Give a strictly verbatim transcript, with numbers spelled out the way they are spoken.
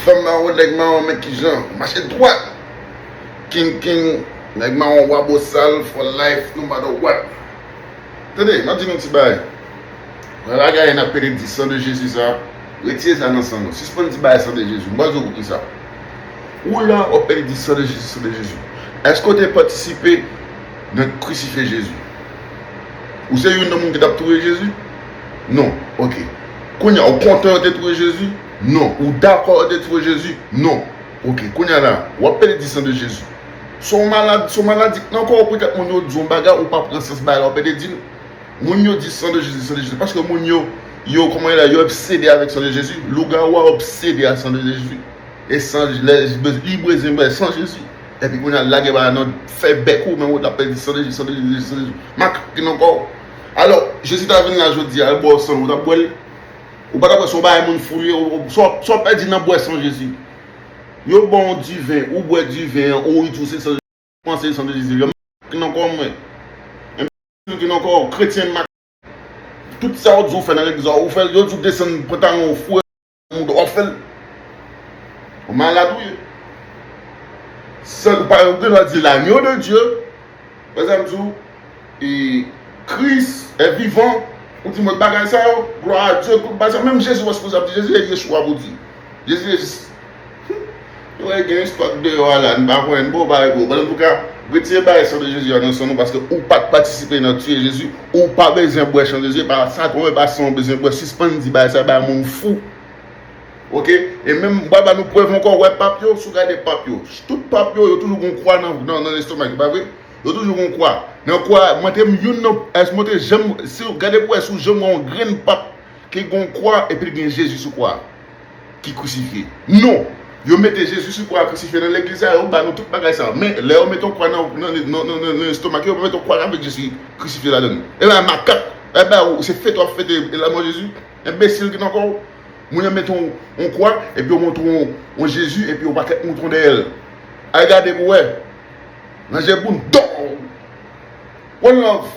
Fanm mawon, nèg mawon, men kijan. Mache dwat. King, king, nèg mawon, wa bosal, for life, no matter what. Tande, m ap di nou ti bagay. Wè bagay n ap pede di san de Jezi sa, retire sa nan san nou. Sispann di bagay san de Jezi. M pa di w poukisa. Ou la, w ap pede di san de Jezi, san de Jezi. Èske w te patisipe nan krisifye Jezi? Ou se youn nan moun ki t ap touye Jezi? Non. Ok. Kounye a, ou kontan yo te touye Jezi? Non. Ou dakò yo te touye Jezi? Non. Ok. Kounye a la, w ap pede di san de Jezi. Se yon malad, se yon maladi k nan kò w, petèt moun yo di yon bagay, ou pa pran sans bagay la, w ap pede di l. Moun yo di san de Jezi, san de Jezi, paske moun yo, yo, kòman yo la, yo obsede avèk san de Jezi. Lougawou a obsede a san de Jezi. E san, lè, li bezwen bwè san Jezi. Epi kounye a lage bagay nan fè bèk ou, men ou t ap pèdi san de Jezi, san de Jezi, san de Jezi. Makak ki nan kò w. Alò, Jezi ta vin la jodi a, al ba w san, ou t ap bwè l? Ou pa t ap bwè, se yon bagay moun fou li ye, ou, ou, sa w, sa w pèdi nan bwè san Jezi. Yo ba w diven, ou bwè diven an, ou itilize san Jezi, panse san de Jezi. Yo makak ki nan kò w, mwen. Enbesil ki nan kò w, kretyen makak. Tout sa yo di w fè nan legliz la, ou fè l, yo di w desann pantalon w, foure moun w ap fè l. Ou malad ou ye. Sèl ou pa gen dwa di l'agneau de Dieu. Pèzanm di w, e, Kris est vivant. Ou di mwen bagay sa yo, gloire à Dieu, tout bagay sa. Menm Jezi, wè, sipoze ap di Jezi, e Yeshua pou di. Jezi, Jezi. Yo wè gen istwa k deyò a la, n pa konnen, n poko pare pou yo. Bon, antouka, retire bagay san de Jezi a nan san nou, paske ou pa t patisipe nan tiye Jezi, ou pa bezwen bwè san Jezi, e pa sa, ou pa san w bezwen bwè, sispann di bagay sa, bagay moun fou. Ok? E menm, m pral ba nou prèv ankò, wè pap yo, si w gade pap yo, tout pap yo, yo toujou gon kwa nan, nan, nan lestomak yo, pa vre? Yo toujou gon kwa. Nan kwa, mwen te youn nan, èske mwen te janm, si w gade pou wè si w janm wè yon grenn pap ki gon kwa, epi l gen Jezi sou kwa a, ki krisifye. Non! Yo mete Jezi sou kwa a krisifye nan legliz la, yo ba nou tout bagay sa. Men, lè yo mete yon kwa nan, nan, nan, nan, nan, nan lestomak yo, yo pa mete yon kwa avèk Jezi krisifye ladan l. E ba makak, e ba ou, se fete w ap fete lanmò Jezi. Enbesil ki nan kò w. Moun yo mete yon, yon kwa, epi yo montre yon, yon Jezi, epi yon pakèt mouton dèyè l. Al gade pou wè. Ranje boun, don! One love!